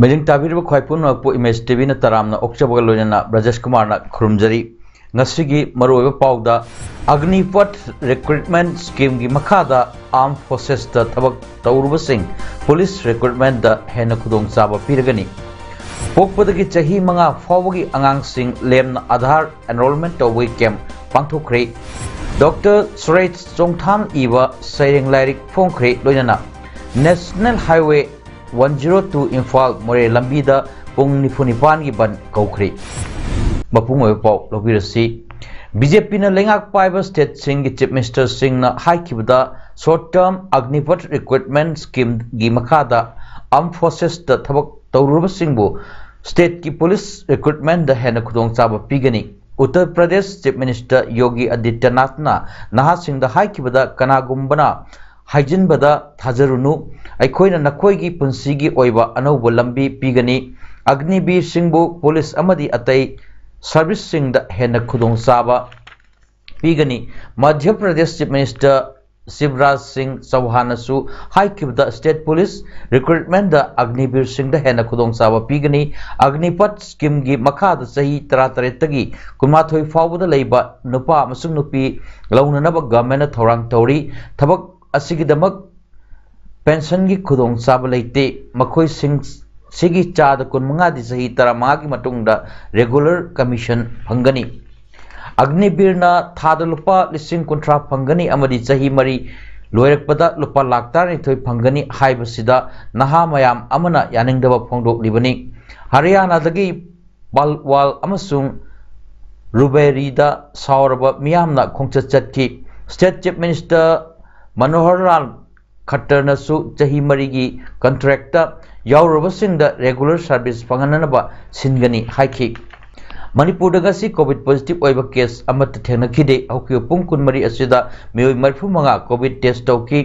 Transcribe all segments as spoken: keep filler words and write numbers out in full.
ꯃꯤꯠꯌꯦꯡ ꯇꯥꯕꯤꯔꯤꯕ ꯈ꯭ꯋꯥꯏ ꯄꯨꯝꯅꯃꯛꯄꯨ ꯏꯃꯦꯖ ꯇꯤꯚꯤꯅ ꯇꯔꯥꯝꯅ ꯑꯣꯛꯆꯕꯒ ꯂꯣꯏꯅꯅ ꯕ꯭ꯔꯖꯦꯁ ꯀꯨꯃꯥꯔꯅ ꯈꯨꯔꯨꯝꯖꯔꯤ꯫ ꯉꯁꯤꯒꯤ ꯃꯔꯨꯑꯣꯏꯕ ꯄꯥꯎꯗ, ꯑꯒꯅꯤꯄꯊ ꯔꯤꯀ꯭ꯔꯨꯠꯃꯦꯟꯠ ꯁ꯭ꯀꯤꯝꯒꯤ ꯃꯈꯥꯗ ꯑꯥꯔꯝ ꯐꯣꯔꯁꯦꯁꯇ ꯊꯕꯛ ꯇꯧꯔꯨꯕꯁꯤꯡ ꯄꯨꯂꯤꯁ ꯔꯤꯀ꯭ꯔꯨꯠꯃꯦꯟꯠꯇ ꯍꯦꯟꯅ ꯈꯨꯗꯣꯡꯆꯥꯕ ꯄꯤꯔꯒꯅꯤ꯫ ꯄꯣꯛꯄꯗꯒꯤ ꯆꯍꯤ ꯃꯉꯥ ꯐꯥꯎꯕꯒꯤ ꯑꯉꯥꯡꯁꯤꯡ ꯂꯦꯝꯅ ꯑꯥꯙꯥꯔ ꯑꯦꯟꯔꯣꯜꯃꯦꯟꯠ ꯇꯧꯕꯒꯤ ꯀꯦꯝꯞ ꯄꯥꯡꯊꯣꯛꯈ꯭ꯔꯦ꯫ ꯗꯣꯛꯇꯔ ꯁꯨꯔꯦꯁ ꯆꯣꯡꯊꯥꯝ ꯏꯕ ꯁꯩꯔꯦꯡ ꯂꯥꯏꯔꯤꯛ ꯐꯣꯡꯈ꯭ꯔꯦ, ꯂꯣꯏꯅꯅ national highway one zero two Imphal ꯃꯣꯔꯦ ꯂꯝꯕꯤꯗ ꯄꯨꯡ ꯅꯤꯐꯨ ꯅꯤꯄꯥꯟꯒꯤ ꯕꯟꯗ ꯀꯧꯈ꯭ꯔꯦ꯫ ꯃꯄꯨꯡ ꯑꯣꯏꯕ ꯄꯥꯎ ꯂꯧꯕꯤꯔꯁꯤ꯫ ꯕꯤ ꯖꯦ ꯄꯤꯅ ꯂꯩꯉꯥꯛ ꯄꯥꯏꯕ ꯁ꯭ꯇꯦꯠꯁꯤꯡꯒꯤ ꯆꯤꯐ ꯃꯤꯅꯤꯁꯇꯔꯁꯤꯡꯅ ꯍꯥꯏꯈꯤꯕꯗ, ꯁꯣꯔꯠ ꯇꯔꯝ ꯑꯒꯅꯤꯄꯊ ꯔꯤꯀ꯭ꯔꯨꯠꯃꯦꯟꯠ ꯁ꯭ꯀꯤꯝꯒꯤ ꯃꯈꯥꯗ ꯑꯥꯔꯝ ꯐꯣꯔꯁꯦꯁꯇ ꯊꯕꯛ ꯇꯧꯔꯨꯔꯕꯁꯤꯡꯕꯨ ꯁ꯭ꯇꯦꯠꯀꯤ ꯄꯨꯂꯤꯁ ꯔꯤꯀ꯭ꯔꯨꯠꯃꯦꯟꯠꯇ ꯍꯦꯟꯅ ꯈꯨꯗꯣꯡꯆꯥꯕ ꯄꯤꯒꯅꯤ꯫ ꯎꯠꯇꯔ ꯄ꯭ꯔꯗꯦꯁ ꯆꯤꯐ ꯃꯤꯅꯤꯁꯇꯔ ꯌꯣꯒꯤ ꯑꯗꯤꯇ꯭ꯌꯅꯥꯊꯅ ꯅꯍꯥꯁꯤꯡꯗ ꯍꯥꯏꯈꯤꯕꯗ, ꯀꯅꯥꯒꯨꯝꯕꯅ ꯍꯥꯏꯖꯤꯟꯕꯗ ꯊꯥꯖꯔꯨꯅꯨ, ꯑꯩꯈꯣꯏꯅ ꯅꯈꯣꯏꯒꯤ ꯄꯨꯟꯁꯤꯒꯤ ꯑꯣꯏꯕ ꯑꯅꯧꯕ ꯂꯝꯕꯤ ꯄꯤꯒꯅꯤ꯫ ꯑꯒꯅꯤꯕꯤꯔꯁꯤꯡꯕꯨ ꯄꯨꯂꯤꯁ ꯑꯃꯗꯤ ꯑꯇꯩ ꯁꯔꯚꯤꯁꯁꯤꯡꯗ ꯍꯦꯟꯅ ꯈꯨꯗꯣꯡꯆꯥꯕ ꯄꯤꯒꯅꯤ꯫ ꯃꯙ꯭ꯌ ꯄ꯭ꯔꯗꯦꯁ ꯆꯤꯐ ꯃꯤꯅꯤꯁꯇꯔ ꯁꯤꯕꯔꯥꯖ ꯁꯤꯡ ꯆꯧꯍꯥꯟꯅꯁꯨ ꯍꯥꯏꯈꯤꯕꯗ, ꯁ꯭ꯇꯦꯠ ꯄꯨꯂꯤꯁ ꯔꯤꯀ꯭ꯔꯨꯠꯃꯦꯟꯠꯇ ꯑꯒꯅꯤꯕꯤꯔꯁꯤꯡꯗ ꯍꯦꯟꯅ ꯈꯨꯗꯣꯡꯆꯥꯕ ꯄꯤꯒꯅꯤ꯫ ꯑꯒꯅꯤꯄꯊ ꯁ꯭ꯀꯤꯝꯒꯤ ꯃꯈꯥꯗ ꯆꯍꯤ ꯇꯔꯥꯇꯔꯦꯠꯇꯒꯤ ꯀꯨꯟꯃꯥꯊꯣꯏ ꯐꯥꯎꯕꯗ ꯂꯩꯕ ꯅꯨꯄꯥ ꯑꯃꯁꯨꯡ ꯅꯨꯄꯤ ꯂꯧꯅꯅꯕ ꯒꯚꯔꯟꯃꯦꯟꯠꯅ ꯊꯧꯔꯥꯡ ꯇꯧꯔꯤ꯫ ꯊꯕꯛ ꯑꯁꯤꯒꯤꯗꯃꯛ ꯄꯦꯟꯁꯟꯒꯤ ꯈꯨꯗꯣꯡꯆꯥꯕ ꯂꯩꯇꯦ꯫ ꯃꯈꯣꯏꯁꯤꯡ ꯁꯤꯒꯤ ꯆꯥꯗ ꯀꯨꯟꯃꯉꯥꯗꯤ ꯆꯍꯤ ꯇꯔꯥꯃꯉꯥꯒꯤ ꯃꯇꯨꯡꯗ ꯔꯦꯒꯨꯂꯔ ꯀꯃꯤꯁꯟ ꯐꯪꯒꯅꯤ꯫ ꯑꯒꯅꯤꯕꯤꯔꯅ ꯊꯥꯗ ꯂꯨꯄꯥ ꯂꯤꯁꯤꯡ ꯀꯨꯟꯊ꯭ꯔꯥ ꯐꯪꯒꯅꯤ ꯑꯃꯗꯤ ꯆꯍꯤ ꯃꯔꯤ ꯂꯣꯏꯔꯛꯄꯗ ꯂꯨꯄꯥ ꯂꯥꯈ ꯇꯔꯥꯅꯤꯊꯣꯏ ꯐꯪꯒꯅꯤ ꯍꯥꯏꯕꯁꯤꯗ ꯅꯍꯥ ꯃꯌꯥꯝ ꯑꯃꯅ ꯌꯥꯅꯤꯡꯗꯕ ꯐꯣꯡꯗꯣꯛꯂꯤꯕꯅꯤ꯫ ꯍꯔꯤꯌꯥꯅꯥꯗꯒꯤ ꯄꯥꯜꯋꯥꯜ ꯑꯃꯁꯨꯡ ꯔꯨꯕꯦꯔꯤꯗ ꯁꯥꯎꯔꯕ ꯃꯤꯌꯥꯝꯅ ꯈꯣꯡꯆꯠ ꯆꯠꯈꯤ꯫ ꯁ꯭ꯇꯦꯠ ꯆꯤꯐ ꯃꯤꯅꯤꯁꯇꯔ ꯃꯅꯣꯍꯔ ꯂꯥꯜ ꯈꯠꯇꯔꯅꯁꯨ ꯆꯍꯤ ꯃꯔꯤꯒꯤ ꯀꯟꯇ꯭ꯔꯦꯛꯇ ꯌꯥꯎꯔꯨꯔꯕꯁꯤꯡꯗ regular service ꯐꯪꯍꯟꯅꯅꯕ ꯁꯤꯟꯒꯅꯤ ꯍꯥꯏꯈꯤ꯫ ꯃꯅꯤꯄꯨꯔꯗ ꯉꯁꯤ COVID positive ꯑꯣꯏꯕ case ꯑꯃꯠꯇ ꯊꯦꯡꯅꯈꯤꯗꯦ꯫ ꯍꯧꯈꯤꯕ ꯄꯨꯡ ꯀꯨꯟꯃꯔꯤ ꯑꯁꯤꯗ ꯃꯤꯑꯣꯏ ꯃꯔꯤꯐꯨ ꯃꯉꯥ COVID test ꯇꯧꯈꯤ꯫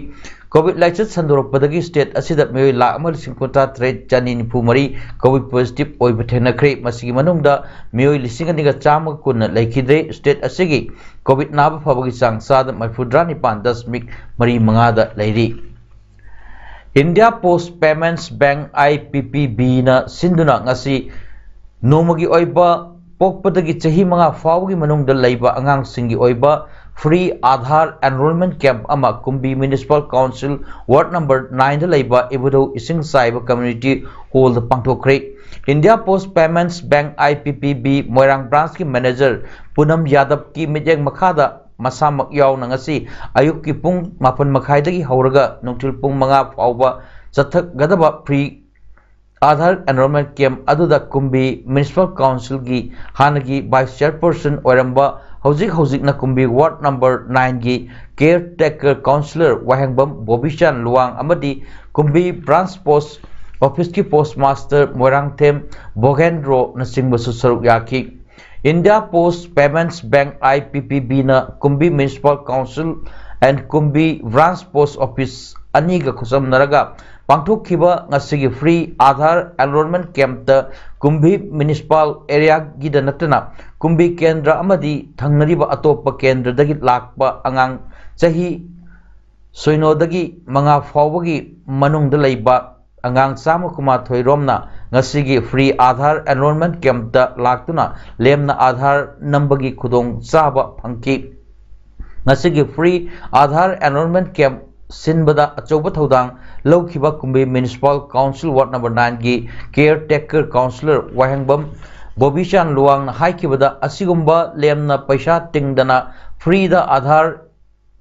COVID ꯂꯥꯏꯆꯠ ꯁꯟꯗꯣꯔꯛꯄꯗꯒꯤ state ꯑꯁꯤꯗ ꯃꯤꯑꯣꯏ ꯂꯥꯈ ꯑꯃ ꯂꯤꯁꯤꯡ ꯀꯨꯟꯊ꯭ꯔꯥ ꯇꯔꯦꯠ ꯆꯅꯤ ꯅꯤꯐꯨ ꯃꯔꯤ COVID positive ꯑꯣꯏꯕ ꯊꯦꯡꯅꯈ꯭ꯔꯦ꯫ ꯃꯁꯤꯒꯤ ꯃꯅꯨꯡꯗ ꯃꯤꯑꯣꯏ ꯂꯤꯁꯤꯡ ꯑꯅꯤꯒ ꯆꯥꯝꯃꯒ ꯀꯨꯟꯅ ꯂꯩꯈꯤꯗ꯭ꯔꯦ꯫ State ꯑꯁꯤꯒꯤ COVID ꯅꯥꯕ ꯐꯕꯒꯤ ꯆꯥꯡ ꯆꯥꯗ ꯃꯔꯤꯐꯨꯇꯔꯥ ꯅꯤꯄꯥꯟ ꯗꯁꯃꯤꯛ ꯃꯔꯤ ꯃꯉꯥꯗ ꯂꯩꯔꯤ꯫ India Post Payments Bank, IPPB ꯅ ꯁꯤꯟꯗꯨꯅ ꯉꯁꯤ ꯅꯣꯡꯃꯒꯤ ꯑꯣꯏꯕ ꯄꯣꯛꯄꯗꯒꯤ ꯆꯍꯤ ꯃꯉꯥ ꯐꯥꯎꯕꯒꯤ ꯃꯅꯨꯡꯗ ꯂꯩꯕ ꯑꯉꯥꯡꯁꯤꯡꯒꯤ ꯑꯣꯏꯕ free Aadhaar enrollment camp ꯑꯃ ꯀꯨꯝꯕꯤ Municipal Council Ward number nine ꯗ ꯂꯩꯕ ꯏꯕꯨꯙꯧ ꯏꯁꯤꯡ ꯆꯥꯏꯕ Community Hall ꯗ ꯄꯥꯡꯊꯣꯛꯈ꯭ꯔꯦ꯫ India Post Payments Bank, IPPB ꯃꯣꯏꯔꯥꯡ branch ꯀꯤ manager ꯄꯨꯅꯝ ꯌꯥꯗꯕꯀꯤ ꯃꯤꯠꯌꯦꯡ ꯃꯈꯥꯗ ꯃꯁꯥꯃꯛ ꯌꯥꯎꯅ ꯉꯁꯤ ꯑꯌꯨꯛꯀꯤ ꯄꯨꯡ ꯃꯥꯄꯟ ꯃꯈꯥꯏꯗꯒꯤ ꯍꯧꯔꯒ ꯅꯨꯡꯊꯤꯜ ꯄꯨꯡ ꯃꯉꯥ ꯐꯥꯎꯕ ꯆꯠꯊꯒꯗꯕ free Aadhaar enrollment camp ꯑꯗꯨꯗ ꯀꯨꯝꯕꯤ Municipal Council ꯒꯤ ꯍꯥꯟꯅꯒꯤ vice chairperson ꯑꯣꯏꯔꯝꯕ, ꯍꯧꯖꯤꯛ ꯍꯧꯖꯤꯛꯅ ꯀꯨꯝꯕꯤ Ward number nine ꯒꯤ caretaker councillor ꯋꯥꯍꯦꯡꯕꯝ ꯕꯣꯕꯤꯆꯥꯟ ꯂꯨꯋꯥꯡ ꯑꯃꯗꯤ ꯀꯨꯝꯕꯤ branch post office ꯀꯤ postmaster ꯃꯣꯏꯔꯥꯡꯊꯦꯝ ꯚꯣꯒꯦꯟꯗ꯭ꯔꯣꯅꯆꯤꯡꯕꯁꯨ ꯁꯔꯨꯛ ꯌꯥꯈꯤ꯫ India Post Payments Bank, IPPB ꯅ ꯀꯨꯝꯕꯤ Municipal Council and ꯀꯨꯝꯕꯤ Branch Post Office ꯑꯅꯤꯒ ꯈꯨꯠꯁꯝꯅꯔꯒ ꯄꯥꯡꯊꯣꯛꯈꯤꯕ ꯉꯁꯤꯒꯤ free Aadhaar enrollment camp ꯇ ꯀꯨꯝꯕꯤ Municipal Area ꯒꯤꯗ ꯅꯠꯇꯅ ꯀꯨꯝꯕꯤ ꯀꯦꯟꯗ꯭ꯔ ꯑꯃꯗꯤ ꯊꯪꯅꯔꯤꯕ ꯑꯇꯣꯞꯄ ꯀꯦꯟꯗ꯭ꯔꯗꯒꯤ ꯂꯥꯛꯄ ꯑꯉꯥꯡ ꯆꯍꯤ ꯁꯣꯏꯅꯣꯗꯒꯤ ꯃꯉꯥ ꯐꯥꯎꯕꯒꯤ ꯃꯅꯨꯡꯗ ꯂꯩꯕ ꯑꯉꯥꯡ ꯆꯥꯝꯃ ꯀꯨꯟꯃꯥꯊꯣꯏ ꯔꯣꯝꯅ ꯉꯁꯤꯒꯤ free Aadhaar enrollment camp ꯇ ꯂꯥꯛꯇꯨꯅ ꯂꯦꯝꯅ Aadhaar ꯅꯝꯕꯒꯤ ꯈꯨꯗꯣꯡꯆꯥꯕ ꯐꯪꯈꯤ꯫ ꯉꯁꯤꯒꯤ free Aadhaar enrollment camp ꯁꯤꯟꯕꯗ ꯑꯆꯧꯕ ꯊꯧꯗꯥꯡ ꯂꯧꯈꯤꯕ ꯀꯨꯝꯕꯤ Municipal Council Ward number nine ꯒꯤ caretaker councillor ꯋꯥꯍꯦꯡꯕꯝ ꯕꯣꯕꯤꯆꯥꯟ ꯂꯨꯋꯥꯡꯅ ꯍꯥꯏꯈꯤꯕꯗ, ꯑꯁꯤꯒꯨꯝꯕ ꯂꯦꯝꯅ ꯄꯩꯁꯥ ꯇꯤꯡꯗꯅ free ꯗ Aadhaar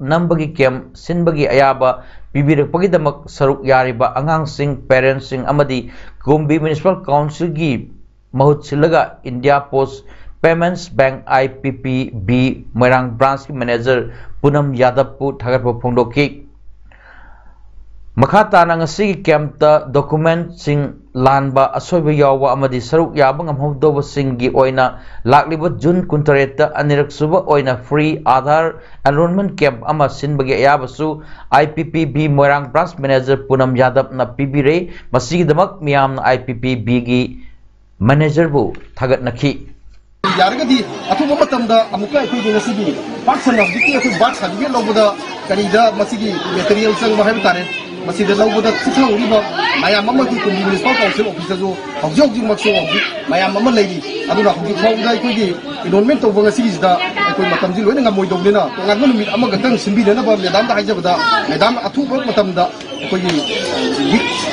ꯅꯝꯕꯒꯤ camp ꯁꯤꯟꯕꯒꯤ ꯑꯌꯥꯕ ꯄꯤꯕꯤꯔꯛꯄꯒꯤꯗꯃꯛ ꯁꯔꯨꯛ ꯌꯥꯔꯤꯕ ꯑꯉꯥꯡꯁꯤꯡ, parents ꯁꯤꯡ ꯑꯃꯗꯤ ꯀꯨꯝꯕꯤ Municipal Council ꯒꯤ ꯃꯍꯨꯠ ꯁꯤꯜꯂꯒ India Post Payments Bank, IPPB ꯃꯣꯏꯔꯥꯡ branch ꯀꯤ manager ꯄꯨꯅꯝ ꯌꯥꯗꯕꯄꯨ ꯊꯥꯒꯠꯄ ꯐꯣꯡꯗꯣꯛꯈꯤ꯫ ꯃꯈꯥ ꯇꯥꯅ ꯉꯁꯤꯒꯤ ꯀꯦꯝꯞꯇ ꯗꯣꯀꯨꯃꯦꯟꯠꯁꯤꯡ ꯂꯥꯟꯕ, ꯑꯁꯣꯏꯕ ꯌꯥꯎꯕ ꯑꯃꯗꯤ ꯁꯔꯨꯛ ꯌꯥꯕ ꯉꯝꯍꯧꯗꯕꯁꯤꯡꯒꯤ ꯑꯣꯏꯅ ꯂꯥꯛꯂꯤꯕ ꯖꯨꯟ ꯀꯨꯟꯇꯔꯦꯠꯇ ꯑꯅꯤꯔꯛ ꯁꯨꯕ ꯑꯣꯏꯅ free Aadhaar enrollment camp ꯑꯃ ꯁꯤꯟꯕꯒꯤ ꯑꯌꯥꯕꯁꯨ I P P B Moirang branch manager ꯄꯨꯅꯝ ꯌꯥꯗꯕꯅ ꯄꯤꯕꯤꯔꯦ꯫ ꯃꯁꯤꯒꯤꯗꯃꯛ ꯃꯤꯌꯥꯝꯅ I P P Bꯒꯤ managerꯕꯨ ꯊꯥꯒꯠꯅꯈꯤ꯫ ꯌꯥꯔꯒꯗꯤ ꯑꯊꯨꯕ ꯃꯇꯝꯗ ꯑꯃꯨꯛꯀ ꯑꯩꯈꯣꯏꯒꯤ ꯉꯁꯤꯒꯤ ꯄꯥꯛ ꯁꯟꯅ ꯍꯧꯖꯤꯛꯀꯤ ꯑꯩꯈꯣꯏ birth certificate ꯂꯧꯕꯗ ꯀꯔꯤꯗ ꯃꯁꯤꯒꯤ material ꯆꯪꯕ ꯍꯥꯏꯕ ꯇꯥꯔꯦ, ꯃꯁꯤꯗ ꯂꯧꯕꯗ ꯆꯤꯊꯍꯧꯔꯤꯕ ꯃꯌꯥꯝ ꯑꯃ ꯑꯩꯈꯣꯏ ꯀꯨꯝꯕꯤ municipal council officeꯇꯁꯨ ꯍꯧꯖꯤꯛ ꯍꯧꯖꯤꯛꯃꯛꯁꯨ ꯍꯧꯖꯤꯛ ꯃꯌꯥꯝ ꯑꯃ ꯂꯩꯔꯤ꯫ ꯑꯗꯨꯅ ꯍꯧꯖꯤꯛ ꯐꯥꯎꯕꯗ ꯑꯩꯈꯣꯏꯒꯤ enrollment ꯇꯧꯕ ꯉꯁꯤꯒꯤꯁꯤꯗ ꯑꯩꯈꯣꯏ ꯃꯇꯝꯁꯤ ꯂꯣꯏꯅ ꯉꯝꯃꯣꯏꯗꯧꯕꯅꯤꯅ ꯇꯣꯉꯥꯟꯕ ꯅꯨꯃꯤꯠ ꯑꯃꯈꯛꯇꯪ ꯁꯤꯟꯕꯤꯅꯅꯕ madamꯗ ꯍꯥꯏꯖꯕꯗ, madamꯅ ꯑꯊꯨꯕ ꯃꯇꯝꯗ ꯑꯩꯈꯣꯏꯒꯤ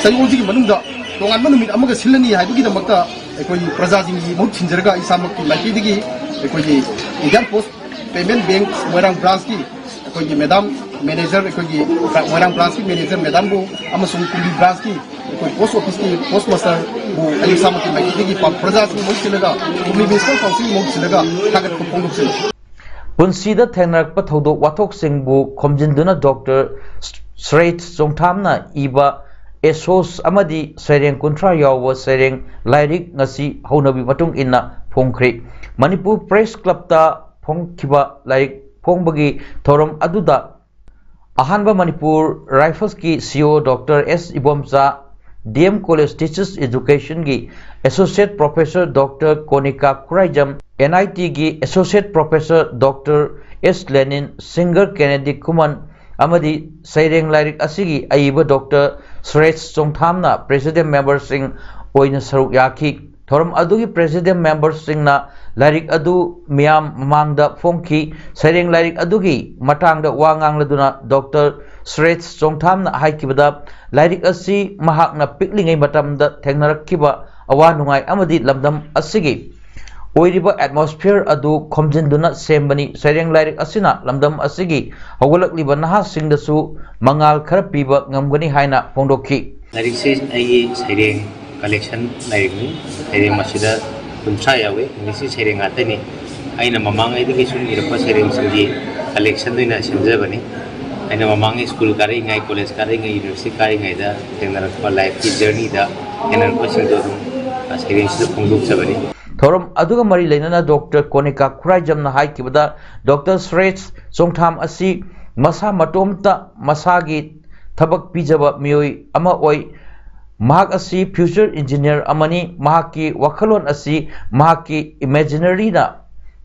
ꯆꯌꯣꯜꯁꯤꯒꯤ ꯃꯅꯨꯡꯗ ꯇꯣꯉꯥꯟꯕ ꯅꯨꯃꯤꯠ ꯑꯃꯒ ꯁꯤꯜꯂꯅꯤ ꯍꯥꯏꯕꯒꯤꯗꯃꯛꯇ ꯑꯩꯈꯣꯏꯒꯤ ꯄ꯭ꯔꯖꯥꯁꯤꯡꯒꯤ ꯃꯍꯨꯠ ꯁꯤꯟꯖꯔꯒ ꯑꯩ ꯏꯁꯥꯃꯛꯀꯤ ꯃꯥꯏꯀꯩꯗꯒꯤ ꯑꯩꯈꯣꯏꯒꯤ Indian Post Payment Bank ꯃꯣꯏꯔꯥꯡ branchꯀꯤ ꯑꯩꯈꯣꯏꯒꯤ madam manager, ꯑꯩꯈꯣꯏꯒꯤ ꯃꯣꯏꯔꯥꯡ branchꯀꯤ manager madamꯕꯨ ꯑꯃꯁꯨꯡ ꯀꯨꯝꯕꯤ branchꯀꯤ ꯑꯩꯈꯣꯏ post officeꯀꯤ post masterꯕꯨ ꯑꯩ ꯏꯁꯥꯃꯛꯀꯤ ꯃꯥꯏꯀꯩꯗꯒꯤ ꯄ-, ꯄ꯭ꯔꯖꯥꯁꯤꯡꯒꯤ ꯃꯍꯨꯠ ꯁꯤꯜꯂꯒ, ꯀꯨꯝꯕꯤ municipal councilꯒꯤ ꯃꯍꯨꯠ ꯁꯤꯜꯂꯒ ꯊꯥꯒꯠꯄ ꯐꯣꯡꯗꯣꯛꯆꯔꯤ꯫ ꯄꯨꯟꯁꯤꯗ ꯊꯦꯡꯅꯔꯛꯄ ꯊꯧꯗꯣꯛ ꯋꯥꯊꯣꯛꯁꯤꯡꯕꯨ ꯈꯣꯝꯖꯤꯟꯗꯨꯅ ꯗꯣꯛꯇꯔ ꯁ꯭ꯔꯦꯠ ꯆꯣꯡꯊꯥꯝꯅ ꯏꯕ ꯑꯦꯁꯣꯁ ꯑꯃꯗꯤ ꯁꯩꯔꯦꯡ ꯀꯨꯟꯊ꯭ꯔꯥ ꯌꯥꯎꯕ ꯁꯩꯔꯦꯡ ꯂꯥꯏꯔꯤꯛ ꯉꯁꯤ ꯍꯧꯅꯕꯤ ꯃꯇꯨꯡ ꯏꯟꯅ ꯐꯣꯡꯈ꯭ꯔꯤ꯫ ꯃꯅꯤꯄꯨꯔ Press Clubꯇ ꯐꯣꯡꯈꯤꯕ ꯂꯥꯏꯔꯤꯛ ꯐꯣꯡꯕꯒꯤ ꯊꯧꯔꯝ ꯑꯗꯨꯗ ꯑꯍꯥꯟꯕ ꯃꯅꯤꯄꯨꯔ Riflesꯀꯤ C E O doctor S Ibomcha, D M College Teachers Educationꯒꯤ Associate Professor doctor Konika Khuraijam, N I Tꯒꯤ Associate Professor doctor S Lenin, singer Kennedy Khuman ꯑꯃꯗꯤ ꯁꯩꯔꯦꯡ ꯂꯥꯏꯔꯤꯛ ꯑꯁꯤꯒꯤ ꯑꯏꯕ ꯗꯣꯛꯇꯔ ꯁꯨꯔꯦꯁ ꯆꯣꯡꯊꯥꯝꯅ president memberꯁꯤꯡ ꯑꯣꯏꯅ ꯁꯔꯨꯛ ꯌꯥꯈꯤ꯫ ꯊꯧꯔꯝ ꯑꯗꯨꯒꯤ president memberꯁꯤꯡꯅ ꯂꯥꯏꯔꯤꯛ ꯑꯗꯨ ꯃꯤꯌꯥꯝ ꯃꯃꯥꯡꯗ ꯐꯣꯡꯈꯤ꯫ ꯁꯩꯔꯦꯡ ꯂꯥꯏꯔꯤꯛ ꯑꯗꯨꯒꯤ ꯃꯇꯥꯡꯗ ꯋꯥ ꯉꯥꯡꯂꯗꯨꯅ ꯗꯣꯛꯇꯔ ꯁꯨꯔꯦꯁ ꯆꯣꯡꯊꯥꯝꯅ ꯍꯥꯏꯈꯤꯕꯗ, ꯂꯥꯏꯔꯤꯛ ꯑꯁꯤ ꯃꯍꯥꯛꯅ ꯄꯤꯛꯂꯤꯉꯩ ꯃꯇꯝꯗ ꯊꯦꯡꯅꯔꯛꯈꯤꯕ ꯑꯋꯥ ꯅꯨꯡꯉꯥꯏ ꯑꯃꯗꯤ ꯂꯝꯗꯝ ꯑꯁꯤꯒꯤ ꯑꯣꯏꯔꯤꯕ atmosphere ꯑꯗꯨ ꯈꯣꯝꯖꯤꯟꯗꯨꯅ ꯁꯦꯝꯕꯅꯤ꯫ ꯁꯩꯔꯦꯡ ꯂꯥꯏꯔꯤꯛ ꯑꯁꯤꯅ ꯂꯝꯗꯝ ꯑꯁꯤꯒꯤ ꯍꯧꯒꯠꯂꯛꯂꯤꯕ ꯅꯍꯥꯁꯤꯡꯗꯁꯨ ꯃꯉꯥꯜ ꯈꯔ ꯄꯤꯕ ꯉꯝꯒꯅꯤ ꯍꯥꯏꯅ ꯐꯣꯡꯗꯣꯛꯈꯤ꯫ ꯂꯥꯏꯔꯤꯛꯁꯦ ꯑꯩꯒꯤ ꯁꯩꯔꯦꯡ collection ꯂꯥꯏꯔꯤꯛꯅꯤ꯫ ꯁꯩꯔꯦꯡ ꯃꯁꯤꯗ ꯀꯨꯟꯊ꯭ꯔꯥ ꯌꯥꯎꯏ꯫ ꯏꯪꯂꯤꯁꯀꯤ ꯁꯩꯔꯦꯡ ꯉꯥꯛꯇꯅꯤ꯫ ꯑꯩꯅ ꯃꯃꯥꯡꯉꯩꯗꯒꯤ ꯁꯨꯝ ꯏꯔꯛꯄ ꯁꯩꯔꯦꯡꯁꯤꯡꯒꯤ collection ꯑꯣꯏꯅ ꯁꯦꯝꯖꯕꯅꯤ꯫ ꯑꯩꯅ ꯃꯃꯥꯡꯒꯤ ꯁ꯭ꯀꯨꯜ ꯀꯥꯔꯛꯏꯉꯩ, ꯀꯣꯂꯦꯖ ꯀꯥꯔꯛꯏꯉꯩ, ꯌꯨꯅꯤꯚꯔꯁꯤꯇꯤ ꯀꯥꯔꯛꯏꯉꯩꯗ ꯊꯦꯡꯅꯔꯛꯄ ꯂꯥꯏꯐꯀꯤ ꯖꯔꯅꯤꯗ ꯊꯦꯡꯅꯔꯛꯄꯁꯤꯡꯗꯣ ꯑꯗꯨꯝ ꯁꯩꯔꯦꯡꯁꯤꯗ ꯐꯣꯡꯗꯣꯛꯆꯕꯅꯤ꯫ ꯊꯧꯔꯝ ꯑꯗꯨꯒ ꯃꯔꯤ ꯂꯩꯅꯅ ꯗꯣꯛꯇꯔ ꯀꯣꯅꯤꯀꯥ ꯈꯨꯔꯥꯏꯖꯝꯅ ꯍꯥꯏꯈꯤꯕꯗ, ꯗꯣꯛꯇꯔ ꯁꯨꯔꯦꯁ ꯆꯣꯡꯊꯥꯝ ꯑꯁꯤ ꯃꯁꯥ ꯃꯇꯣꯝꯇ ꯃꯁꯥꯒꯤ ꯊꯕꯛ ꯄꯤꯖꯕ ꯃꯤꯑꯣꯏ ꯑꯃ ꯑꯣꯏ꯫ ꯃꯍꯥꯛ ꯑꯁꯤ ꯐ꯭ꯌꯨꯆꯔ ꯏꯟꯖꯤꯅꯤꯌꯔ ꯑꯃꯅꯤ꯫ ꯃꯍꯥꯛꯀꯤ ꯋꯥꯈꯜꯂꯣꯟ ꯑꯁꯤ ꯃꯍꯥꯛꯀꯤ ꯏꯃꯦꯖꯤꯅꯔꯤꯅ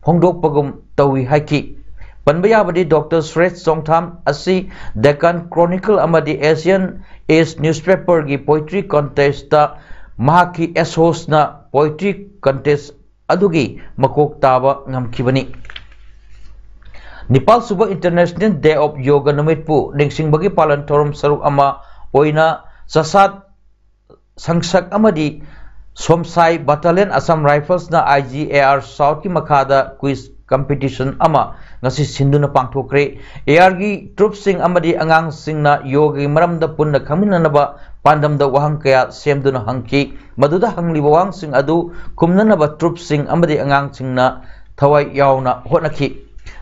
ꯐꯣꯡꯗꯣꯛꯄꯒꯨꯝ ꯇꯧꯏ ꯍꯥꯏꯈꯤ꯫ ꯄꯟꯕ ꯌꯥꯕꯗꯤ, ꯗꯣꯛꯇꯔ ꯁꯨꯔꯦꯁ ꯆꯣꯡꯊꯥꯝ ꯑꯁꯤ ꯗꯦꯀꯥꯟ ꯀ꯭ꯔꯣꯅꯤꯀꯜ ꯑꯃꯗꯤ ꯑꯦꯁꯤꯌꯥꯟ ꯑꯦꯖ ꯅ꯭ꯌꯨꯁꯄꯦꯄꯔꯒꯤ ꯄꯣꯏꯇ꯭ꯔꯤ ꯀꯟꯇꯦꯁꯇ ꯃꯍꯥꯛꯀꯤ ꯑꯦꯁꯣꯁꯅ ꯄꯣꯏꯇ꯭ꯔꯤ ꯀꯟꯇꯦꯁ ꯑꯗꯨꯒꯤ ꯃꯀꯣꯛ ꯇꯥꯕ ꯉꯝꯈꯤꯕꯅꯤ꯫ ꯅꯤꯄꯥꯜ ꯁꯨꯕ International Day of Yoga ꯅꯨꯃꯤꯠꯄꯨ ꯅꯤꯡꯁꯤꯡꯕꯒꯤ ꯄꯥꯂꯟ ꯊꯧꯔꯝ ꯁꯔꯨꯛ ꯑꯃ ꯑꯣꯏꯅ ꯆꯁꯥꯠ ꯁꯪꯁꯛ ꯑꯃꯗꯤ ꯁꯣꯝꯁꯥꯏ ꯕꯇꯥꯂꯤꯌꯟ ꯑꯁꯥꯝ ꯔꯥꯏꯐꯜꯁꯅ ꯑꯥꯏ ꯖꯤ ꯑꯦ ꯑꯥꯔ ꯁꯥꯎꯠꯀꯤ ꯃꯈꯥꯗ ꯀ꯭ꯋꯤꯖ ꯀꯝꯄꯤꯇꯤꯁꯟ ꯑꯃ ꯉꯁꯤ ꯁꯤꯟꯗꯨꯅ ꯄꯥꯡꯊꯣꯛꯈ꯭ꯔꯦ꯫ ꯑꯦ ꯑꯥꯔꯒꯤ ꯇ꯭ꯔꯨꯞꯁꯤꯡ ꯑꯃꯗꯤ ꯑꯉꯥꯡꯁꯤꯡꯅ ꯌꯣꯒꯒꯤ ꯃꯔꯝꯗ ꯄꯨꯟꯅ ꯈꯪꯃꯤꯟꯅꯅꯕ ꯄꯥꯟꯗꯝꯗ ꯋꯥꯍꯪ ꯀꯌꯥ ꯁꯦꯝꯗꯨꯅ ꯍꯪꯈꯤ꯫ ꯃꯗꯨꯗ ꯍꯪꯂꯤꯕ ꯋꯥꯍꯪꯁꯤꯡ ꯑꯗꯨ ꯈꯨꯝꯅꯅꯕ ꯇ꯭ꯔꯨꯞꯁꯤꯡ ꯑꯃꯗꯤ ꯑꯉꯥꯡꯁꯤꯡꯅ ꯊꯋꯥꯏ ꯌꯥꯎꯅ ꯍꯣꯠꯅꯈꯤ꯫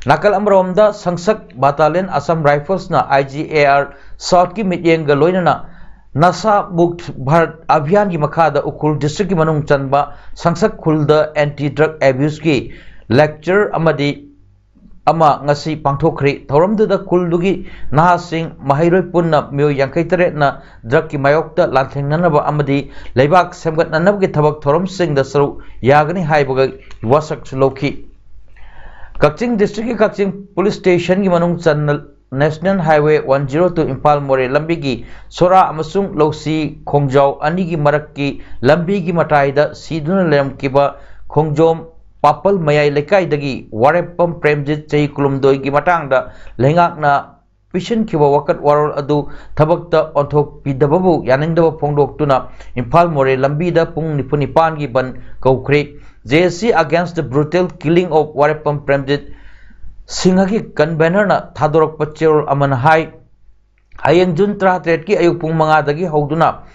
ꯅꯥꯀꯜ ꯑꯃꯔꯣꯝꯗ ꯁꯪꯁꯛ ꯕꯇꯥꯂꯤꯌꯟ ꯑꯁꯥꯝ ꯔꯥꯏꯐꯜꯁꯅ ꯑꯥꯏ ꯖꯤ ꯑꯦ ꯑꯥꯔ ꯁꯥꯎꯠꯀꯤ ꯃꯤꯠꯌꯦꯡꯒ ꯂꯣꯏꯅꯅ ꯅꯁꯥ ꯃꯨꯛꯠ ꯚꯥꯔꯠ ꯑꯚꯤꯌꯥꯟꯒꯤ ꯃꯈꯥꯗ ꯎꯈ꯭ꯔꯨꯜ ꯗꯤꯁꯇ꯭ꯔꯤꯛꯀꯤ ꯃꯅꯨꯡ ꯆꯟꯕ ꯁꯪꯁꯛ ꯈꯨꯜꯗ ꯑꯦꯟꯇꯤ ꯗ꯭ꯔꯒ ꯑꯦꯕ꯭ꯌꯨꯁꯀꯤ ꯂꯦꯛꯆꯔ ꯑꯃꯗꯤ ꯑꯃ ꯉꯁꯤ ꯄꯥꯡꯊꯣꯛꯈ꯭ꯔꯤ꯫ ꯊꯧꯔꯝꯗꯨꯗ ꯈꯨꯜꯗꯨꯒꯤ ꯅꯍꯥꯁꯤꯡ, ꯃꯍꯩꯔꯣꯏ ꯄꯨꯟꯅ ꯃꯤꯑꯣꯏ ꯌꯥꯡꯈꯩ ꯇꯔꯦꯠꯅ ꯗ꯭ꯔꯒꯀꯤ ꯃꯥꯌꯣꯛꯇ ꯂꯥꯟꯊꯦꯡꯅꯅꯕ ꯑꯃꯗꯤ ꯂꯩꯕꯥꯛ ꯁꯦꯝꯒꯠꯅꯅꯕꯒꯤ ꯊꯕꯛ ꯊꯧꯔꯝꯁꯤꯡꯗ ꯁꯔꯨꯛ ꯌꯥꯒꯅꯤ ꯍꯥꯏꯕꯒꯤ ꯋꯥꯁꯛꯁꯨ ꯂꯧꯈꯤ꯫ ꯀꯛꯆꯤꯡ ꯗꯤꯁꯇ꯭ꯔꯤꯛꯀꯤ ꯀꯛꯆꯤꯡ ꯄꯨꯂꯤꯁ ꯁ꯭ꯇꯦꯁꯟꯒꯤ ꯃꯅꯨꯡ ꯆꯟꯅ national highway one zero two Imphal Moreh ꯂꯝꯕꯤꯒꯤ ꯁꯣꯔꯥ ꯑꯃꯁꯨꯡ ꯂꯧꯁꯤ ꯈꯣꯡꯖꯥꯎ ꯑꯅꯤꯒꯤ ꯃꯔꯛꯀꯤ ꯂꯝꯕꯤꯒꯤ ꯃꯇꯥꯏꯗ ꯁꯤꯗꯨꯅ ꯂꯩꯔꯝꯈꯤꯕ ꯈꯣꯡꯖꯣꯝ ꯄꯥꯄꯜ ꯃꯌꯥꯏ ꯂꯩꯀꯥꯏꯗꯒꯤ ꯋꯥꯔꯦꯞꯐꯝ ꯄ꯭ꯔꯦꯝꯖꯤꯠ, ꯆꯍꯤ ꯀꯨꯟꯍꯨꯝꯗꯣꯏꯒꯤ ꯃꯇꯥꯡꯗ ꯂꯩꯉꯥꯛꯅ ꯄꯤꯁꯤꯟꯈꯤꯕ ꯋꯥꯀꯠ ꯋꯥꯔꯣꯜ ꯑꯗꯨ ꯊꯕꯛꯇ ꯑꯣꯟꯊꯣꯛꯄꯤꯗꯕꯕꯨ ꯌꯥꯅꯤꯡꯗꯕ ꯐꯣꯡꯗꯣꯛꯇꯨꯅ ꯏꯝꯐꯥꯜ ꯃꯣꯔꯦ ꯂꯝꯕꯤꯗ ꯄꯨꯡ ꯅꯤꯐꯨ ꯅꯤꯄꯥꯟꯒꯤ ꯕꯟ ꯀꯧꯈ꯭ꯔꯦ꯫ J A C against the brutal killing of ꯋꯥꯔꯦꯞꯐꯝ Premjit ꯁꯤꯡꯍꯒꯤ ꯀꯟꯚꯦꯅꯔꯅ ꯊꯥꯗꯣꯔꯛꯄ ꯆꯦꯔꯣꯜ ꯑꯃꯅ ꯍꯥꯏ, ꯍꯌꯦꯡ ꯖꯨꯟ ꯇꯔꯥꯇꯔꯦꯠꯀꯤ ꯑꯌꯨꯛ ꯄꯨꯡ ꯃꯉꯥꯗꯒꯤ ꯍꯧꯗꯨꯅ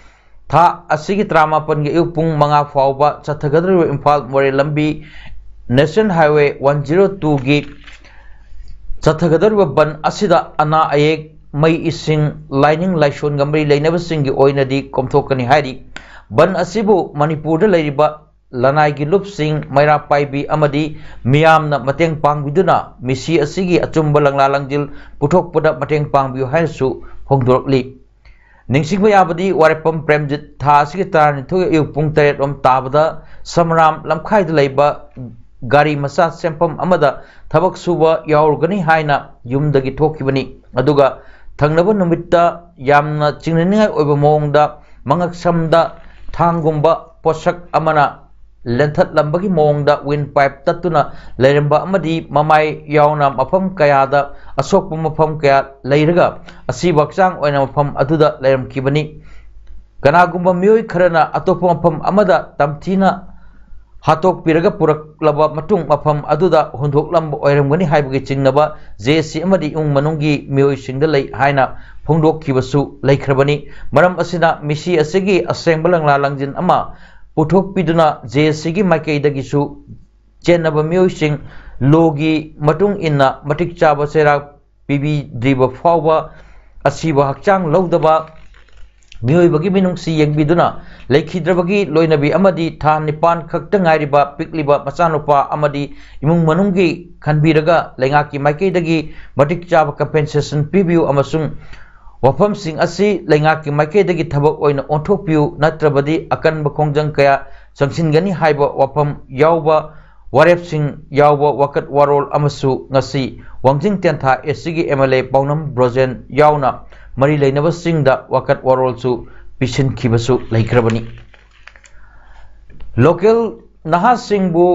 ꯊꯥ ꯑꯁꯤꯒꯤ ꯇꯔꯥꯃꯥꯄꯟꯒꯤ ꯑꯌꯨꯛ ꯄꯨꯡ ꯃꯉꯥ ꯐꯥꯎꯕ ꯆꯠꯊꯒꯗꯧꯔꯤꯕ ꯏꯝꯐꯥꯜ ꯃꯣꯔꯦ ꯂꯝꯕꯤ ꯅꯦꯁꯅꯦꯜ ꯍꯥꯏꯋꯦ ꯋꯥꯟ ꯖꯤꯔꯣ ꯇꯨꯒꯤ ꯆꯠꯊꯒꯗꯧꯔꯤꯕ ꯕꯟ ꯑꯁꯤꯗ ꯑꯅꯥ ꯑꯌꯦꯛ, ꯃꯩ ꯏꯁꯤꯡ, ꯂꯥꯏꯅꯤꯡ ꯂꯥꯏꯁꯣꯟꯒ ꯃꯔꯤ ꯂꯩꯅꯕꯁꯤꯡꯒꯤ ꯑꯣꯏꯅꯗꯤ ꯀꯣꯝꯊꯣꯛꯀꯅꯤ ꯍꯥꯏꯔꯤ꯫ ꯕꯟ ꯑꯁꯤꯕꯨ ꯃꯅꯤꯄꯨꯔꯗ ꯂꯩꯔꯤꯕ ꯂꯅꯥꯏꯒꯤ ꯂꯨꯞꯁꯤꯡ, ꯃꯩꯔꯥ ꯄꯥꯏꯕꯤ ꯑꯃꯗꯤ ꯃꯤꯌꯥꯝꯅ ꯃꯇꯦꯡ ꯄꯥꯡꯕꯤꯗꯨꯅ ꯃꯤꯁꯤ ꯑꯁꯤꯒꯤ ꯑꯆꯨꯝꯕ ꯂꯪꯂꯥ ꯂꯪꯖꯤꯜ ꯄꯨꯊꯣꯛꯄꯗ ꯃꯇꯦꯡ ꯄꯥꯡꯕꯤꯌꯨ ꯍꯥꯏꯅꯁꯨ ꯐꯣꯡꯗꯣꯔꯛꯂꯤ꯫ ꯅꯤꯡꯁꯤꯡꯕ ꯌꯥꯕꯗꯤ ꯋꯥꯔꯦꯞꯐꯝ ꯄ꯭ꯔꯦꯝꯖꯤꯠ ꯊꯥ ꯑꯁꯤꯒꯤ ꯇꯔꯥꯅꯤꯊꯣꯏ ꯑꯌꯨꯛ ꯄꯨꯡ ꯇꯔꯦꯠ ꯔꯣꯝ ꯇꯥꯕꯗ ꯁꯃꯔꯥꯝ ꯂꯝꯈꯥꯏꯗ ꯂꯩꯕ ꯒꯥꯔꯤ ꯃꯆꯥ ꯁꯦꯝꯐꯝ ꯑꯃꯗ ꯊꯕꯛ ꯁꯨꯕ ꯌꯥꯎꯔꯨꯒꯅꯤ ꯍꯥꯏꯅ ꯌꯨꯝꯗꯒꯤ ꯊꯣꯛꯈꯤꯕꯅꯤ꯫ ꯑꯗꯨꯒ ꯊꯪꯅꯕ ꯅꯨꯃꯤꯠꯇ ꯌꯥꯝꯅ ꯆꯤꯡꯅꯅꯤꯡꯉꯥꯏ ꯑꯣꯏꯕ ꯃꯑꯣꯡꯗ ꯃꯉꯛꯁꯝꯗ ꯊꯥꯡꯒꯨꯝꯕ ꯄꯣꯠꯁꯛ ꯑꯃꯅ ꯂꯦꯟꯊꯠꯂꯝꯕꯒꯤ ꯃꯑꯣꯡꯗ ꯋꯤꯟ ꯄꯥꯏꯞ ꯇꯠꯇꯨꯅ ꯂꯩꯔꯝꯕ ꯑꯃꯗꯤ ꯃꯃꯥꯏ ꯌꯥꯎꯅ ꯃꯐꯝ ꯀꯌꯥꯗ ꯑꯁꯣꯛꯄ ꯃꯐꯝ ꯀꯌꯥ ꯂꯩꯔꯒ ꯑꯁꯤꯕ ꯍꯛꯆꯥꯡ ꯑꯣꯏꯅ ꯃꯐꯝ ꯑꯗꯨꯗ ꯂꯩꯔꯝꯈꯤꯕꯅꯤ꯫ ꯀꯅꯥꯒꯨꯝꯕ ꯃꯤꯑꯣꯏ ꯈꯔꯅ ꯑꯇꯣꯞꯄ ꯃꯐꯝ ꯑꯃꯗ ꯇꯝꯊꯤꯅ ꯍꯥꯠꯇꯣꯛꯄꯤꯔꯒ ꯄꯨꯔꯛꯂꯕ ꯃꯇꯨꯡ ꯃꯐꯝ ꯑꯗꯨꯗ ꯍꯨꯟꯗꯣꯛꯂꯝꯕ ꯑꯣꯏꯔꯝꯒꯅꯤ ꯍꯥꯏꯕꯒꯤ ꯆꯤꯡꯅꯕ ꯖꯦ ꯑꯦꯁ ꯁꯤ ꯑꯃꯗꯤ ꯏꯃꯨꯡ ꯃꯅꯨꯡꯒꯤ ꯃꯤꯑꯣꯏꯁꯤꯡꯗ ꯂꯩ ꯍꯥꯏꯅ ꯐꯣꯡꯗꯣꯛꯈꯤꯕꯁꯨ ꯂꯩꯈ꯭ꯔꯕꯅꯤ꯫ ꯃꯔꯝ ꯑꯁꯤꯅ ꯃꯤꯁꯤ ꯑꯁꯤꯒꯤ ꯑꯁꯦꯡꯕ ꯂꯪꯂꯥ ꯂꯪꯖꯤꯟ ꯑꯃ ꯄꯨꯊꯣꯛꯄꯤꯗꯨꯅ ꯖꯦ ꯑꯦꯁ ꯁꯤꯒꯤ ꯃꯥꯏꯀꯩꯗꯒꯤꯁꯨ ꯆꯦꯟꯅꯕ ꯃꯤꯑꯣꯏꯁꯤꯡ ꯂꯣꯒꯤ ꯃꯇꯨꯡ ꯏꯟꯅ ꯃꯇꯤꯛ ꯆꯥꯕ ꯆꯩꯔꯥꯛ ꯄꯤꯕꯤꯗ꯭ꯔꯤꯕ ꯐꯥꯎꯕ ꯑꯁꯤꯕ ꯍꯛꯆꯥꯡ ꯂꯧꯗꯕ ꯃꯤꯑꯣꯏꯕꯒꯤ ꯃꯤꯅꯨꯡꯁꯤ ꯌꯦꯡꯕꯤꯗꯨꯅ ꯂꯩꯈꯤꯗ꯭ꯔꯕꯒꯤ ꯂꯣꯏꯅꯕꯤ ꯑꯃꯗꯤ ꯊꯥ ꯅꯤꯄꯥꯟ ꯈꯛꯇ ꯉꯥꯏꯔꯤꯕ ꯄꯤꯛꯂꯤꯕ ꯃꯆꯥꯅꯨꯄꯥ ꯑꯃꯗꯤ ꯏꯃꯨꯡ ꯃꯅꯨꯡꯒꯤ ꯈꯟꯕꯤꯔꯒ ꯂꯩꯉꯥꯛꯀꯤ ꯃꯥꯏꯀꯩꯗꯒꯤ ꯃꯇꯤꯛ ꯆꯥꯕ ꯀꯝꯄꯦꯟꯁꯦꯁꯟ ꯄꯤꯕꯤꯌꯨ ꯑꯃꯁꯨꯡ ꯋꯥꯐꯝꯁꯤꯡ ꯑꯁꯤ ꯂꯩꯉꯥꯛꯀꯤ ꯃꯥꯏꯀꯩꯗꯒꯤ ꯊꯕꯛ ꯑꯣꯏꯅ ꯑꯣꯟꯊꯣꯛꯄꯤꯌꯨ, ꯅꯠꯇ꯭ꯔꯕꯗꯤ ꯑꯀꯟꯕ ꯈꯣꯡꯖꯪ ꯀꯌꯥ ꯆꯪꯁꯤꯟꯒꯅꯤ ꯍꯥꯏꯕ ꯋꯥꯐꯝ ꯌꯥꯎꯕ ꯋꯥꯔꯦꯞꯁꯤꯡ ꯌꯥꯎꯕ ꯋꯥꯀꯠ ꯋꯥꯔꯣꯜ ꯑꯃꯁꯨ ꯉꯁꯤ ꯋꯥꯡꯖꯤꯡ ꯇꯦꯟꯊꯥ ꯑꯦꯁ ꯁꯤꯒꯤ ꯑꯦꯝ ꯑꯦꯜ ꯑꯦ ꯄꯥꯎꯅꯝ ꯕ꯭ꯔꯣꯖꯦꯟ ꯌꯥꯎꯅ ꯃꯔꯤ ꯂꯩꯅꯕꯁꯤꯡꯗ ꯋꯥꯀꯠ ꯋꯥꯔꯣꯜꯁꯨ ꯄꯤꯁꯤꯟꯈꯤꯕꯁꯨ ꯂꯩꯈ꯭ꯔꯕꯅꯤ꯫ ꯂꯣꯀꯦꯜ ꯅꯍꯥꯁꯤꯡꯕꯨ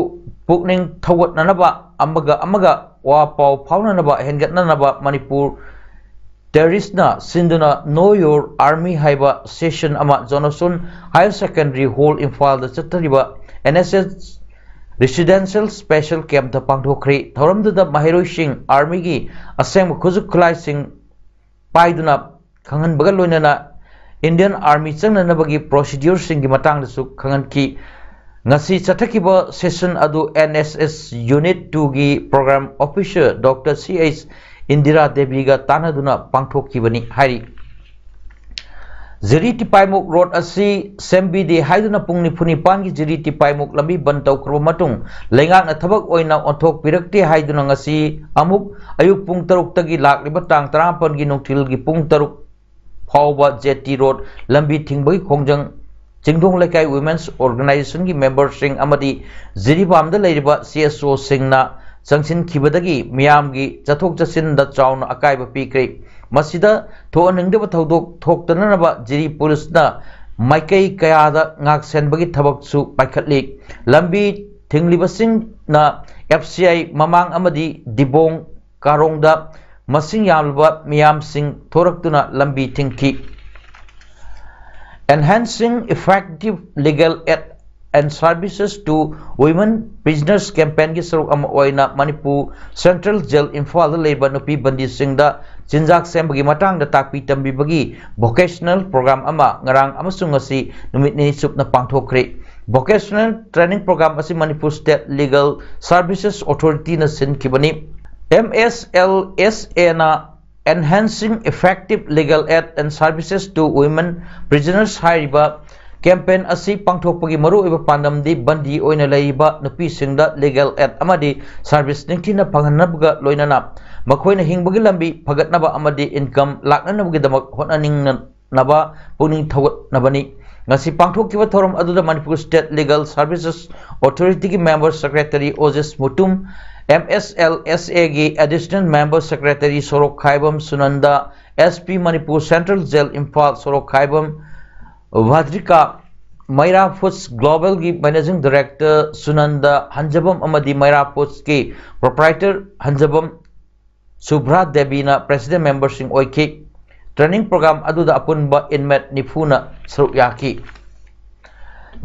ꯄꯨꯛꯅꯤꯡ ꯊꯧꯒꯠꯅꯅꯕ, ꯑꯃꯒ ꯑꯃꯒ ꯋꯥ ꯄꯥꯎ ꯐꯥꯎꯅꯅꯕ ꯍꯦꯟꯒꯠꯅꯅꯕ ꯃꯅꯤꯄꯨꯔ ꯇꯦꯔꯤꯁꯅ ꯁꯤꯟꯗꯨꯅ Know Your Army ꯍꯥꯏꯕ ꯁꯦꯁꯟ ꯑꯃ ꯖꯣꯅꯣꯁꯟ ꯍꯥꯌꯔ ꯁꯦꯀꯦꯟꯗꯔꯤ ꯍꯣꯜ ꯏꯝꯐꯥꯜꯗ ꯆꯠꯊꯔꯤꯕ N S S residential special ꯀꯦꯝꯞꯇ ꯄꯥꯡꯊꯣꯛꯈ꯭ꯔꯤ꯫ ꯊꯧꯔꯝꯗꯨꯗ ꯃꯍꯩꯔꯣꯏꯁꯤꯡ ꯑꯥꯔꯃꯤꯒꯤ ꯑꯁꯦꯡꯕ ꯈꯨꯠꯁꯨ ꯈꯨꯠꯂꯥꯏꯁꯤꯡ ꯄꯥꯏꯗꯨꯅ ꯈꯪꯍꯟꯕꯒ ꯂꯣꯏꯅꯅ ꯏꯟꯗꯤꯌꯟ ꯑꯥꯔꯃꯤ ꯆꯪꯅꯅꯕꯒꯤ ꯄ꯭ꯔꯣꯁꯤꯗ꯭ꯌꯨꯔꯁꯤꯡꯒꯤ ꯃꯇꯥꯡꯗꯁꯨ ꯈꯪꯍꯟꯈꯤ꯫ ꯉꯁꯤ ꯆꯠꯊꯈꯤꯕ session ꯑꯗꯨ N S S Unit two ꯒꯤ Program Officer Doctor C H Indira ꯗꯦꯕꯤꯒ ꯇꯥꯟꯅꯗꯨꯅ ꯄꯥꯡꯊꯣꯛꯈꯤꯕꯅꯤ ꯍꯥꯏꯔꯤ꯫ ꯖꯤꯔꯤ ꯇꯤꯄꯥꯏꯃꯨꯛ ꯔꯣꯗ ꯑꯁꯤ ꯁꯦꯝꯕꯤꯗꯦ ꯍꯥꯏꯗꯨꯅ ꯄꯨꯡ ꯅꯤꯐꯨ ꯅꯤꯄꯥꯟꯒꯤ ꯖꯤꯔꯤ ꯇꯤꯄꯥꯏꯃꯨꯛ ꯂꯝꯕꯤ ꯕꯟ ꯇꯧꯈ꯭ꯔꯕ ꯃꯇꯨꯡ, ꯂꯩꯉꯥꯛꯅ ꯊꯕꯛ ꯑꯣꯏꯅ ꯑꯣꯟꯊꯣꯛꯄꯤꯔꯛꯇꯦ ꯍꯥꯏꯗꯨꯅ ꯉꯁꯤ ꯑꯃꯨꯛ ꯑꯌꯨꯛ ꯄꯨꯡ ꯇꯔꯨꯛꯇꯒꯤ ꯂꯥꯛꯂꯤꯕ ꯇꯥꯡ ꯇꯔꯥꯃꯥꯄꯟꯒꯤ ꯅꯨꯡꯊꯤꯜꯒꯤ ꯄꯨꯡ ꯇꯔꯨꯛ ꯐꯥꯎꯕ ꯖꯦꯇꯤ ꯔꯣꯗ ꯂꯝꯕꯤ ꯊꯤꯡꯕꯒꯤ ꯈꯣꯡꯖꯪ ꯆꯤꯡꯗꯣꯡ ꯂꯩꯀꯥꯏ Women's Organization ꯒꯤ member ꯁꯤꯡ ꯑꯃꯗꯤ ꯖꯤꯔꯤꯕꯥꯝꯗ ꯂꯩꯔꯤꯕ C S O ꯁꯤꯡꯅ ꯆꯪꯁꯤꯟꯈꯤꯕꯗꯒꯤ ꯃꯤꯌꯥꯝꯒꯤ ꯆꯠꯊꯣꯛ ꯆꯠꯁꯤꯟꯗ ꯆꯥꯎꯅ ꯑꯀꯥꯏꯕ ꯄꯤꯈ꯭ꯔꯦ꯫ ꯃꯁꯤꯗ ꯊꯣꯛꯍꯟꯅꯤꯡꯗꯕ ꯊꯧꯗꯣꯛ ꯊꯣꯛꯇꯅꯅꯕ ꯖꯤꯔꯤ ꯄꯨꯂꯤꯁꯅ ꯃꯥꯏꯀꯩ ꯀꯌꯥꯗ ꯉꯥꯛꯁꯦꯟꯕꯒꯤ ꯊꯕꯛꯁꯨ ꯄꯥꯏꯈꯠꯂꯤ꯫ ꯂꯝꯕꯤ ꯊꯤꯡꯂꯤꯕꯁꯤꯡꯅ F C I ꯃꯃꯥꯡ ꯑꯃꯗꯤ ꯗꯤꯕꯣꯡ ꯀꯥꯔꯣꯡꯗ ꯃꯁꯤꯡ ꯌꯥꯝꯂꯕ ꯃꯤꯌꯥꯝꯁꯤꯡ ꯊꯣꯔꯛꯇꯨꯅ ꯂꯝꯕꯤ ꯊꯤꯡꯈꯤ꯫ Enhancing Effective Legal Aid and Services to Women Prisoners campaign ꯒꯤ ꯁꯔꯨꯛ ꯑꯃ ꯑꯣꯏꯅ ꯃꯅꯤꯄꯨꯔ Central Jail ꯏꯝꯐꯥꯜꯗ ꯂꯩꯕ ꯅꯨꯄꯤ ꯕꯟꯗꯤꯁꯤꯡꯗ ꯆꯤꯟꯖꯥꯛ ꯁꯦꯝꯕꯒꯤ ꯃꯇꯥꯡꯗ ꯇꯥꯛꯄꯤ ꯇꯝꯕꯤꯕꯒꯤ vocational program ꯑꯃ ꯉꯔꯥꯡ ꯑꯃꯁꯨꯡ ꯉꯁꯤ ꯅꯨꯃꯤꯠ ꯅꯤꯅꯤ ꯆꯨꯞꯅ ꯄꯥꯡꯊꯣꯛꯈ꯭ꯔꯦ꯫ Vocational training program ꯑꯁꯤ Manipur State Legal Services Authority ꯅ ꯁꯤꯟꯈꯤꯕꯅꯤ꯫ M S L S A ꯅ Enhancing Effective Legal Aid and Services to Women Prisoners ꯍꯥꯏꯔꯤꯕ campaign ꯑꯁꯤ ꯄꯥꯡꯊꯣꯛꯄꯒꯤ ꯃꯔꯨꯑꯣꯏꯕ ꯄꯥꯟꯗꯝꯗꯤ ꯕꯟꯗꯤ ꯑꯣꯏꯅ ꯂꯩꯔꯤꯕ ꯅꯨꯄꯤꯁꯤꯡꯗ legal aid ꯑꯃꯗꯤ service ꯅꯤꯡꯊꯤꯅ ꯐꯪꯍꯟꯅꯕꯒ ꯂꯣꯏꯅꯅ ꯃꯈꯣꯏꯅ ꯍꯤꯡꯕꯒꯤ ꯂꯝꯕꯤ ꯐꯒꯠꯅꯕ ꯑꯃꯗꯤ income ꯂꯥꯛꯅꯅꯕꯒꯤꯗꯃꯛ ꯍꯣꯠꯅꯅꯤꯡꯅ ꯅꯕ ꯄꯨꯛꯅꯤꯡ ꯊꯧꯒꯠꯅꯕꯅꯤ꯫ ꯉꯁꯤ ꯄꯥꯡꯊꯣꯛꯈꯤꯕ ꯊꯧꯔꯝ ꯑꯗꯨꯗ Manipur State Legal Services Authority ꯒꯤ member secretary ꯑꯣꯖꯦꯁ Mutum, M S L S A ꯒꯤ additional member secretary ꯁꯣꯔꯣꯛ ꯈꯥꯏꯕꯝ ꯁꯨꯅꯟꯗ, S P Manipur Central Jail Imphal ꯁꯣꯔꯣꯛ ꯈꯥꯏꯕꯝ ꯚꯥꯗ꯭ꯔꯤꯀꯥ, ꯃꯩꯔꯥ Foods Global ꯒꯤ managing director ꯁꯨꯅꯟꯗ ꯍꯟꯖꯕꯝ ꯑꯃꯗꯤ ꯃꯩꯔꯥ Foods ꯀꯤ proprietor ꯍꯟꯖꯕꯝ ꯁꯨꯚ꯭ꯔꯥ ꯗꯦꯕꯤꯅ president member ꯁꯤꯡ ꯑꯣꯏꯈꯤ꯫ Training program ꯑꯗꯨꯗ ꯑꯄꯨꯟꯕ inmate ꯅꯤꯐꯨꯅ ꯁꯔꯨꯛ ꯌꯥꯈꯤ꯫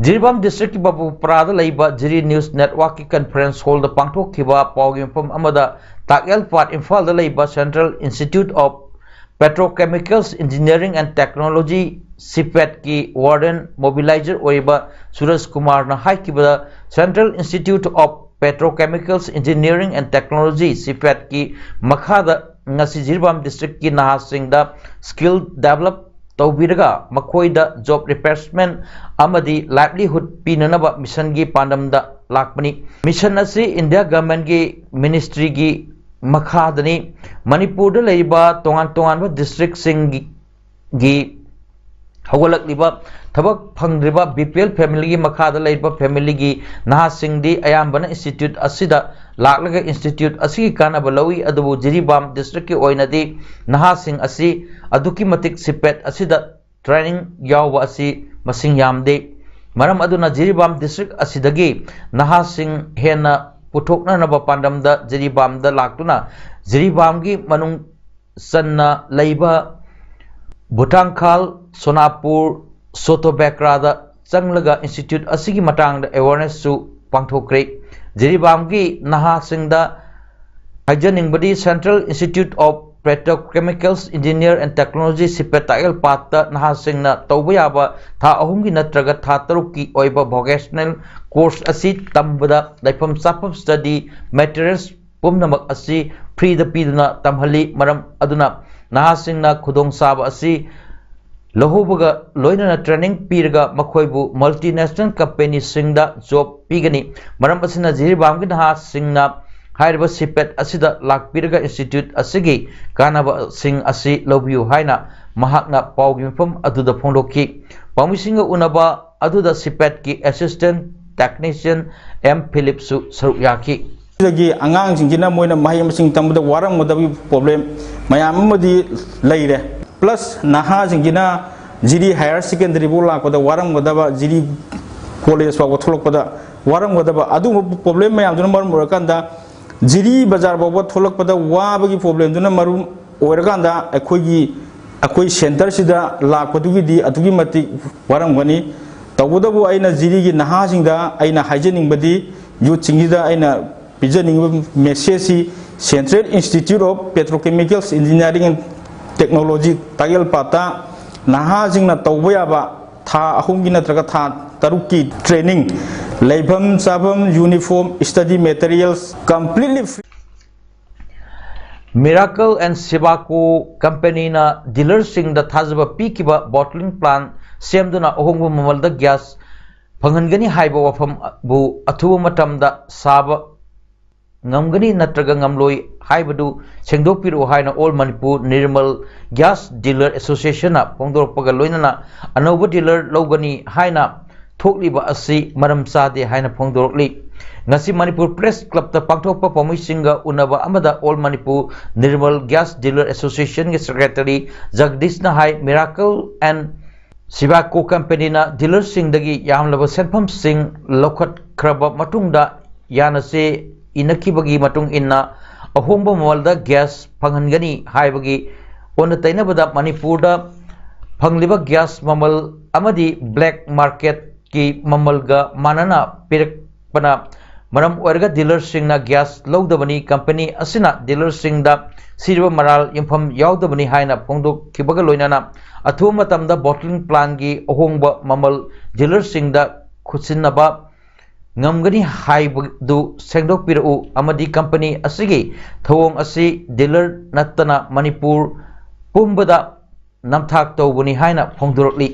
ꯖꯤꯔꯤꯕꯥꯝ district ꯀꯤ ꯕꯥꯕꯨꯄꯔꯥꯗ ꯂꯩꯕ ꯖꯤꯔꯤ News Network ꯀꯤ conference hall ꯗ ꯄꯥꯡꯊꯣꯛꯈꯤꯕ ꯄꯥꯎꯒꯤ ꯃꯤꯐꯝ ꯑꯃꯗ ꯇꯥꯛꯌꯦꯜꯄꯥꯠ ꯏꯝꯐꯥꯜꯗ ꯂꯩꯕ Central Institute of Petrochemicals Engineering and Technology, ꯁꯤꯄꯦꯠꯀꯤ warden mobilizer ꯑꯣꯏꯔꯤꯕ ꯁꯨꯔꯖ ꯀꯨꯃꯥꯔꯅ ꯍꯥꯏꯈꯤꯕꯗ, Central Institute of Petrochemicals Engineering and Technology, ꯁꯤꯄꯦꯠꯀꯤ ꯃꯈꯥꯗ ꯉꯁꯤ ꯖꯤꯔꯤꯕꯥꯝ districtꯀꯤ ꯅꯍꯥꯁꯤꯡꯗ skill develop ꯇꯧꯕꯤꯔꯒ ꯃꯈꯣꯏꯗ job replacement ꯑꯃꯗꯤ livelihood ꯄꯤꯅꯅꯕ missionꯒꯤ ꯄꯥꯟꯗꯝꯗ ꯂꯥꯛꯄꯅꯤ꯫ Mission ꯑꯁꯤ India governmentꯀꯤ ministryꯒꯤ ꯃꯈꯥꯗꯅꯤ꯫ ꯃꯅꯤꯄꯨꯔꯗ ꯂꯩꯔꯤꯕ ꯇꯣꯉꯥꯟ ꯇꯣꯉꯥꯟꯕ districtꯁꯤꯡꯒꯤ ꯒꯤ ꯍꯧꯒꯠꯂꯛꯂꯤꯕ ꯊꯕꯛ ꯐꯪꯗ꯭ꯔꯤꯕ BPL familyꯒꯤ ꯃꯈꯥꯗ ꯂꯩꯔꯤꯕ familyꯒꯤ ꯅꯍꯥꯁꯤꯡꯗꯤ ꯑꯌꯥꯝꯕꯅ institute ꯑꯁꯤꯗ ꯂꯥꯛꯂꯒ institute ꯑꯁꯤꯒꯤ ꯀꯥꯟꯅꯕ ꯂꯧꯏ꯫ ꯑꯗꯨꯕꯨ ꯖꯤꯔꯤꯕꯥꯝ districtꯀꯤ ꯑꯣꯏꯅꯗꯤ ꯅꯍꯥꯁꯤꯡ ꯑꯁꯤ ꯑꯗꯨꯛꯀꯤ ꯃꯇꯤꯛ ꯁꯤꯄꯦꯠ ꯑꯁꯤꯗ training ꯌꯥꯎꯕ ꯑꯁꯤ ꯃꯁꯤꯡ ꯌꯥꯝꯗꯦ꯫ ꯃꯔꯝ ꯑꯗꯨꯅ ꯖꯤꯔꯤꯕꯥꯝ district ꯑꯁꯤꯗꯒꯤ ꯅꯍꯥꯁꯤꯡ ꯍꯦꯟꯅ ꯄꯨꯊꯣꯛꯅꯅꯕ ꯄꯥꯟꯗꯝꯗ ꯖꯤꯔꯤꯕꯥꯝꯗ ꯂꯥꯛꯇꯨꯅ ꯖꯤꯔꯤꯕꯥꯝꯒꯤ ꯃꯅꯨꯡ ꯆꯟꯅ ꯂꯩꯕ ꯚꯨꯇꯥꯡꯈꯥꯜ, ꯁꯣꯅꯥꯄꯨꯔ, ꯁꯣꯇꯣꯕꯦꯀ꯭ꯔꯥꯗ ꯆꯪꯂꯒ institute ꯑꯁꯤꯒꯤ ꯃꯇꯥꯡꯗ awarenessꯁꯨ ꯄꯥꯡꯊꯣꯛꯈ꯭ꯔꯦ꯫ ꯖꯤꯔꯤꯕꯥꯝꯒꯤ ꯅꯍꯥꯁꯤꯡꯗ ꯍꯥꯏꯖꯅꯤꯡꯕꯗꯤ Central Institute of Petrochemicals Engineer and Technology, CIPET ꯇꯥꯛꯌꯦꯜꯄꯥꯠꯇ ꯅꯍꯥꯁꯤꯡꯅ ꯇꯧꯕ ꯌꯥꯕ ꯊꯥ ꯑꯍꯨꯝꯒꯤ ꯅꯠꯇ꯭ꯔꯒ ꯊꯥ ꯇꯔꯨꯛꯀꯤ ꯑꯣꯏꯕ vocational course ꯑꯁꯤ ꯇꯝꯕꯗ ꯂꯩꯐꯝ ꯆꯥꯐꯝ, study materials ꯄꯨꯝꯅꯃꯛ ꯑꯁꯤ freeꯗ ꯄꯤꯗꯨꯅ ꯇꯝꯍꯜꯂꯤ꯫ ꯃꯔꯝ ꯑꯗꯨꯅ ꯅꯍꯥꯁꯤꯡꯅ ꯈꯨꯗꯣꯡꯆꯥꯕ ꯑꯁꯤ ꯂꯧꯍꯧꯕꯒ ꯂꯣꯏꯅꯅ training ꯄꯤꯔꯒ ꯃꯈꯣꯏꯕꯨ multinational companyꯁꯤꯡꯗ job ꯄꯤꯒꯅꯤ꯫ ꯃꯔꯝ ꯑꯁꯤꯅ ꯖꯤꯔꯤꯕꯥꯝꯒꯤ ꯅꯍꯥꯁꯤꯡꯅ ꯍꯥꯏꯔꯤꯕ ꯁꯤꯄꯦꯠ ꯑꯁꯤꯗ ꯂꯥꯛꯄꯤꯔꯒ institute ꯑꯁꯤꯒꯤ ꯀꯥꯟꯅꯕꯁꯤꯡ ꯑꯁꯤ ꯂꯧꯕꯤꯌꯨ ꯍꯥꯏꯅ ꯃꯍꯥꯛꯅ ꯄꯥꯎꯒꯤ ꯃꯤꯐꯝ ꯑꯗꯨꯗ ꯐꯣꯡꯗꯣꯛꯈꯤ꯫ ꯄꯥꯎꯃꯤꯁꯤꯡꯒ ꯎꯅꯕ ꯑꯗꯨꯗ ꯁꯤꯄꯦꯠꯀꯤ assistant technician ꯑꯦꯝ ꯐꯤꯂꯤꯞꯁꯨ ꯁꯔꯨꯛ ꯌꯥꯈꯤ꯫ ꯁꯤꯗꯒꯤ ꯑꯉꯥꯡꯁꯤꯡꯁꯤꯅ ꯃꯣꯏꯅ ꯃꯍꯩ ꯃꯁꯤꯡ ꯇꯝꯕꯗ ꯋꯥꯔꯝꯒꯗꯕꯒꯤ problem ꯃꯌꯥꯝ ꯑꯃꯗꯤ ꯂꯩꯔꯦ꯫ Plus ꯅꯍꯥꯁꯤꯡꯁꯤꯅ ꯖꯤꯔꯤ higher secondary ꯐꯥꯎ ꯂꯥꯛꯄꯗ ꯋꯥꯔꯝꯒꯗꯕ, ꯖꯤꯔꯤ college ꯐꯥꯎꯕ ꯊꯣꯛꯂꯛꯄꯗ ꯋꯥꯔꯝꯒꯗꯕ ꯑꯗꯨꯒꯨꯝꯕ problem ꯃꯌꯥꯝꯗꯨꯅ ꯃꯔꯝ ꯑꯣꯏꯔꯀꯥꯟꯗ ꯖꯤꯔꯤ ꯕꯖꯥꯔ ꯐꯥꯎꯕ ꯊꯣꯛꯂꯛꯄꯗ ꯋꯥꯕꯒꯤ problemꯗꯨꯅ ꯃꯔꯝ ꯑꯣꯏꯔꯀꯥꯟꯗ ꯑꯩꯈꯣꯏꯒꯤ, ꯑꯩꯈꯣꯏ centreꯁꯤꯗ ꯂꯥꯛꯄꯗꯨꯒꯤꯗꯤ ꯑꯗꯨꯛꯀꯤ ꯃꯇꯤꯛ ꯋꯥꯔꯝꯒꯅꯤ꯫ ꯇꯧꯕꯇꯕꯨ ꯑꯩꯅ ꯖꯤꯔꯤꯒꯤ ꯅꯍꯥꯁꯤꯡꯗ ꯑꯩꯅ ꯍꯥꯏꯖꯅꯤꯡꯕꯗꯤ, youthꯁꯤꯡꯁꯤꯗ ꯑꯩꯅ ꯄꯤꯖꯅꯤꯡꯕ messageꯁꯤ Central Institute of Petrochemicals Engineering and technology ꯇꯥꯛꯌꯦꯜ ꯄꯥꯠꯇ ꯅꯍꯥꯁꯤꯡꯅ ꯇꯧꯕ ꯌꯥꯕ ꯊꯥ ꯑꯍꯨꯝꯒꯤ ꯅꯠꯇ꯭ꯔꯒ ꯊꯥ ꯇꯔꯨꯛꯀꯤ ꯇ꯭ꯔꯦꯅꯤꯡ, ꯂꯩꯐꯝ ꯆꯥꯐꯝ, uniform, study materials completely free꯫ Miracle and Sibaco ꯀꯝꯄꯦꯅꯤꯅ ꯗꯤꯂꯔꯁꯤꯡꯗ ꯊꯥꯖꯕ ꯄꯤꯈꯤꯕ ꯕꯣꯇ꯭ꯂꯤꯡ ꯄ꯭ꯂꯥꯟ ꯁꯦꯝꯗꯨꯅ ꯑꯍꯣꯡꯕ ꯃꯃꯜꯗ ꯒ꯭ꯌꯥꯁ ꯐꯪꯍꯟꯒꯅꯤ ꯍꯥꯏꯕ ꯋꯥꯐꯝꯕꯨ ꯑꯊꯨꯕ ꯃꯇꯝꯗ ꯁꯥꯕ ꯉꯝꯒꯅꯤ ꯅꯠꯇ꯭ꯔꯒ ꯉꯝꯂꯣꯏ ꯍꯥꯏꯕꯗꯨ ꯁꯦꯡꯗꯣꯛꯄꯤꯔꯛꯎ ꯍꯥꯏꯅ All Manipur Nirmal Gas Dealer Associationꯅ ꯐꯣꯡꯗꯣꯔꯛꯄꯒ ꯂꯣꯏꯅꯅ ꯑꯅꯧꯕ ꯗꯤꯂꯔ ꯂꯧꯒꯅꯤ ꯍꯥꯏꯅ ꯊꯣꯛꯂꯤꯕ ꯑꯁꯤ ꯃꯔꯝ ꯆꯥꯗꯦ ꯍꯥꯏꯅ ꯐꯣꯡꯗꯣꯔꯛꯂꯤ꯫ ꯉꯁꯤ ꯃꯅꯤꯄꯨꯔ ꯄ꯭ꯔꯦꯁ ꯀ꯭ꯂꯕꯇ ꯄꯥꯡꯊꯣꯛꯄ ꯄꯥꯎꯃꯤꯁꯤꯡꯒ ꯎꯅꯕ ꯑꯃꯗ All Manipur Nirmal Gas Dealer Associationꯒꯤ ꯁꯦꯀ꯭ꯔꯦꯇꯔꯤ ꯖꯒꯗꯤꯁꯅ ꯍꯥꯏ, Miracle and Sibaco ꯀꯝꯄꯦꯅꯤꯅ ꯗꯤꯂꯔꯁꯤꯡꯗꯒꯤ ꯌꯥꯝꯂꯕ ꯁꯦꯟꯐꯝꯁꯤꯡ ꯂꯧꯈꯠꯈ꯭ꯔꯕ ꯃꯇꯨꯡꯗ ꯌꯥꯅꯁꯦ ꯏꯅꯈꯤꯕꯒꯤ ꯃꯇꯨꯡ ꯏꯟꯅ ꯑꯍꯣꯡꯕ ꯃꯃꯜꯗ ꯒ꯭ꯌꯥꯁ ꯐꯪꯍꯟꯒꯅꯤ ꯍꯥꯏꯕꯒꯤ ꯑꯣꯟꯅ ꯇꯩꯅꯕꯗ ꯃꯅꯤꯄꯨꯔꯗ ꯐꯪꯂꯤꯕ ꯒ꯭ꯌꯥꯁ ꯃꯃꯜ ꯑꯃꯗꯤ ꯕ꯭ꯂꯦꯛ ꯃꯥꯔꯀꯦꯠꯀꯤ ꯃꯃꯜꯒ ꯃꯥꯟꯅꯅ ꯄꯤꯔꯛꯄꯅ ꯃꯔꯝ ꯑꯣꯏꯔꯒ ꯗꯤꯂꯔꯁꯤꯡꯅ ꯒ꯭ꯌꯥꯁ ꯂꯧꯗꯕꯅꯤ꯫ ꯀꯝꯄꯦꯅꯤ ꯑꯁꯤꯅ ꯗꯤꯂꯔꯁꯤꯡꯗ ꯁꯤꯔꯕ ꯃꯔꯥꯜ ꯌꯨꯝꯐꯝ ꯌꯥꯎꯗꯕꯅꯤ ꯍꯥꯏꯅ ꯐꯣꯡꯗꯣꯛꯈꯤꯕꯒ ꯂꯣꯏꯅꯅ ꯑꯊꯨꯕ ꯃꯇꯝꯗ ꯕꯣꯇ꯭ꯂꯤꯡ ꯄ꯭ꯂꯥꯟꯒꯤ ꯑꯍꯣꯡꯕ ꯃꯃꯜ ꯗꯤꯂꯔꯁꯤꯡꯗ ꯈꯨꯠꯁꯤꯟꯅꯕ ꯉꯝꯒꯅꯤ ꯍꯥꯏꯕꯗꯨ ꯁꯦꯡꯗꯣꯛꯄꯤꯔꯛꯎ ꯑꯃꯗꯤ ꯀꯝꯄꯦꯅꯤ ꯑꯁꯤꯒꯤ ꯊꯧꯑꯣꯡ ꯑꯁꯤ ꯗꯤꯂꯔ ꯅꯠꯇꯅ ꯃꯅꯤꯄꯨꯔ ꯄꯨꯝꯕꯗ ꯅꯝꯊꯥꯛ ꯇꯧꯕꯅꯤ ꯍꯥꯏꯅ ꯐꯣꯡꯗꯣꯔꯛꯂꯤ꯫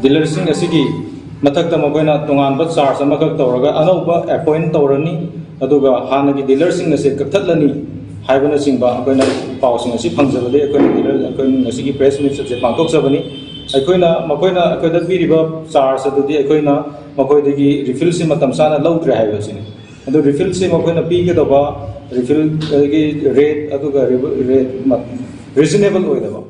ꯗꯤꯂꯔꯁꯤꯡ ꯑꯁꯤꯒꯤ ꯃꯊꯛꯇ ꯃꯈꯣꯏꯅ ꯇꯣꯉꯥꯟꯕ ꯆꯥꯔꯖ ꯑꯃꯈꯛ ꯇꯧꯔꯒ ꯑꯅꯧꯕ ꯑꯦꯄꯣꯏꯟ ꯇꯧꯔꯅꯤ, ꯑꯗꯨꯒ ꯍꯥꯟꯅꯒꯤ ꯗꯤꯂꯔꯁꯤꯡ ꯑꯁꯦ ꯀꯛꯊꯠꯂꯅꯤ ꯍꯥꯏꯕꯅꯆꯤꯡꯕ ꯑꯩꯈꯣꯏꯅ ꯄꯥꯎꯁꯤꯡ ꯑꯁꯤ ꯐꯪꯖꯕꯗꯒꯤ ꯑꯩꯈꯣꯏꯅ ꯗꯤꯂꯔ ꯑꯩꯈꯣꯏ ꯉꯁꯤꯒꯤ ꯄ꯭ꯔꯦꯁ ꯃꯤꯠ ꯑꯁꯦ ꯄꯥꯡꯊꯣꯛꯆꯕꯅꯤ꯫ ꯑꯩꯈꯣꯏꯅ ꯃꯈꯣꯏꯅ ꯑꯩꯈꯣꯏꯗ ꯄꯤꯔꯤꯕ ꯆꯥꯔꯖ ꯑꯗꯨꯗꯤ ꯑꯩꯈꯣꯏꯅ ꯃꯈꯣꯏꯗꯒꯤ ꯔꯤꯐꯤꯜꯁꯤ ꯃꯇꯝ ꯆꯥꯅ ꯂꯧꯗ꯭ꯔꯦ ꯍꯥꯏꯕꯁꯤꯅꯤ꯫ ꯑꯗꯨ ꯔꯤꯐꯤꯜꯁꯤ ꯃꯈꯣꯏꯅ ꯄꯤꯒꯗꯕ ꯔꯤꯐꯤꯜꯒꯤ ꯔꯦꯠ ꯑꯗꯨꯒ ꯔꯦꯠ ꯔꯤꯖꯅꯦꯕꯜ ꯑꯣꯏꯗꯕ꯫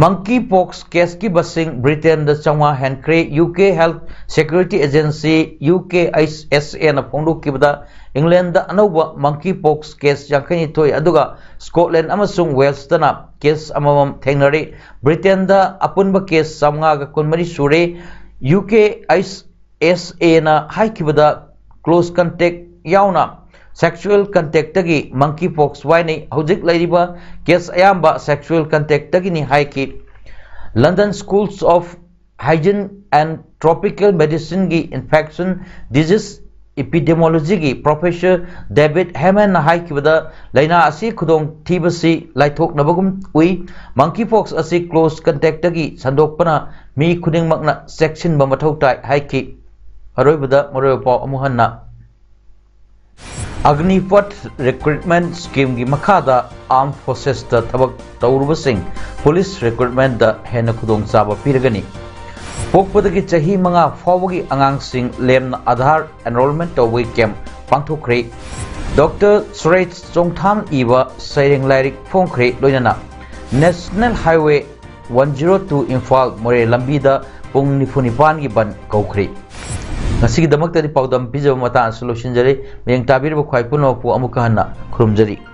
ꯃꯪꯀꯤ ꯄꯣꯛꯁ ꯀꯦꯁꯀꯤ ꯃꯁꯤꯡ ꯕ꯭ꯔꯤꯇꯦꯟꯗ ꯆꯥꯝꯃꯉꯥ ꯍꯦꯟꯈ꯭ꯔꯦ꯫ U K health security agency U K H S ꯑꯦꯅ ꯐꯣꯡꯗꯣꯛꯈꯤꯕꯗ ꯏꯪꯂꯦꯟꯗ ꯑꯅꯧꯕ ꯃꯪꯀꯤ ꯄꯣꯛꯁ ꯀꯦꯁ ꯌꯥꯡꯈꯩꯅꯤꯊꯣꯏ ꯑꯗꯨꯒ ꯁ꯭ꯀꯣꯠꯂꯦꯟꯗ ꯑꯃꯁꯨꯡ ꯋꯦꯜꯁꯇꯅ ꯀꯦꯁ ꯑꯃꯃꯝ ꯊꯦꯡꯅꯔꯦ꯫ ꯕ꯭ꯔꯤꯇꯦꯟꯗ ꯑꯄꯨꯟꯕ ꯀꯦꯁ ꯆꯥꯝꯃꯉꯥꯒ ꯀꯨꯟꯃꯔꯤ ꯁꯨꯔꯦ꯫ ꯌꯨ ꯀꯦ ꯑꯩꯆ ꯑꯦꯁ ꯑꯦꯅ ꯍꯥꯏꯈꯤꯕꯗ ꯀ꯭ꯂꯣꯁ ꯀꯟꯇꯦꯛ ꯌꯥꯎꯅ ꯁꯦꯛꯁꯨꯑꯦꯜ ꯀꯟꯇꯦꯛꯇꯒꯤ ꯃꯪꯀꯤ ꯄꯣꯛꯁ ꯋꯥꯏꯅꯩ꯫ ꯍꯧꯖꯤꯛ ꯂꯩꯔꯤꯕ ꯀꯦꯁ ꯑꯌꯥꯝꯕ ꯁꯦꯛꯁꯨꯑꯦꯜ ꯀꯟꯇꯦꯛꯇꯒꯤꯅꯤ ꯍꯥꯏꯈꯤ꯫ London Schools of Hygiene and Tropical Medicineꯒꯤ infection disease epidemiologyꯒꯤ professor David Hemmanꯅ ꯍꯥꯏꯈꯤꯕꯗ, ꯂꯥꯏꯅꯥ ꯑꯁꯤ ꯈꯨꯗꯣꯡꯊꯤꯕꯁꯤ ꯂꯥꯏꯊꯣꯛꯅꯕꯒꯨꯝ ꯎꯏ꯫ ꯃꯪꯀꯤ ꯄꯣꯛꯁ ꯑꯁꯤ ꯀ꯭ꯂꯣꯁ ꯀꯟꯇꯦꯛꯇꯒꯤ ꯁꯟꯗꯣꯛꯄꯅ ꯃꯤ ꯈꯨꯗꯤꯡꯃꯛꯅ ꯆꯦꯛꯁꯤꯟꯕ ꯃꯊꯧ ꯇꯥꯏ ꯍꯥꯏꯈꯤ꯫ ꯑꯔꯣꯏꯕꯗ ꯃꯔꯨꯑꯣꯏꯕ ꯄꯥꯎ ꯑꯃꯨꯛ ꯍꯟꯅ꯫ ꯑꯒꯅꯤꯄꯊ ꯔꯤꯀ꯭ꯔꯨꯠꯃꯦꯟ ꯁ꯭ꯀꯤꯝꯒꯤ ꯃꯈꯥꯗ ꯑꯥꯔꯝ ꯐꯣꯔꯁꯦꯁꯇ ꯊꯕꯛ ꯇꯧꯔꯨꯕꯁꯤꯡ ꯄꯨꯂꯤꯁ ꯔꯤꯀ꯭ꯔꯨꯠꯃꯦꯟꯗ ꯍꯦꯟꯅ ꯈꯨꯗꯣꯡꯆꯥꯕ ꯄꯤꯔꯒꯅꯤ꯫ ꯄꯣꯛꯄꯗꯒꯤ ꯆꯍꯤ ꯃꯉꯥ ꯐꯥꯎꯕꯒꯤ ꯑꯉꯥꯡꯁꯤꯡ ꯂꯦꯝꯅ ꯑꯥꯙꯥꯔ ꯑꯦꯟꯔꯣꯜꯃꯦꯟ ꯇꯧꯕꯒꯤ ꯀꯦꯝꯞ ꯄꯥꯡꯊꯣꯛꯈ꯭ꯔꯦ꯫ ꯗꯣꯛꯇꯔ ꯁꯨꯔꯦꯁ ꯆꯣꯡꯊꯥꯝ ꯏꯕ ꯁꯩꯔꯦꯡ ꯂꯥꯏꯔꯤꯛ ꯐꯣꯡꯈ꯭ꯔꯦ, ꯂꯣꯏꯅꯅ National Highway one zero two Imphal ꯃꯣꯔꯦ ꯂꯝꯕꯤꯗ ꯄꯨꯡ ꯅꯤꯐꯨ ꯅꯤꯄꯥꯟꯒꯤ ꯕꯟ ꯀꯧꯈ꯭ꯔꯦ꯫ ꯉꯁꯤꯒꯤꯗꯃꯛꯇꯗꯤ ꯄꯥꯎꯗꯝ ꯄꯤꯖꯕ ꯃꯇꯥꯡ ꯑꯁꯤꯗ ꯂꯣꯏꯁꯤꯟꯖꯔꯦ꯫ ꯃꯌꯦꯡ ꯇꯥꯕꯤꯔꯤꯕ ꯈ꯭ꯋꯥꯏ ꯄꯨꯝꯅꯃꯛꯄꯨ ꯑꯃꯨꯛꯀ ꯍꯟꯅ ꯈꯨꯔꯨꯝꯖꯔꯤ꯫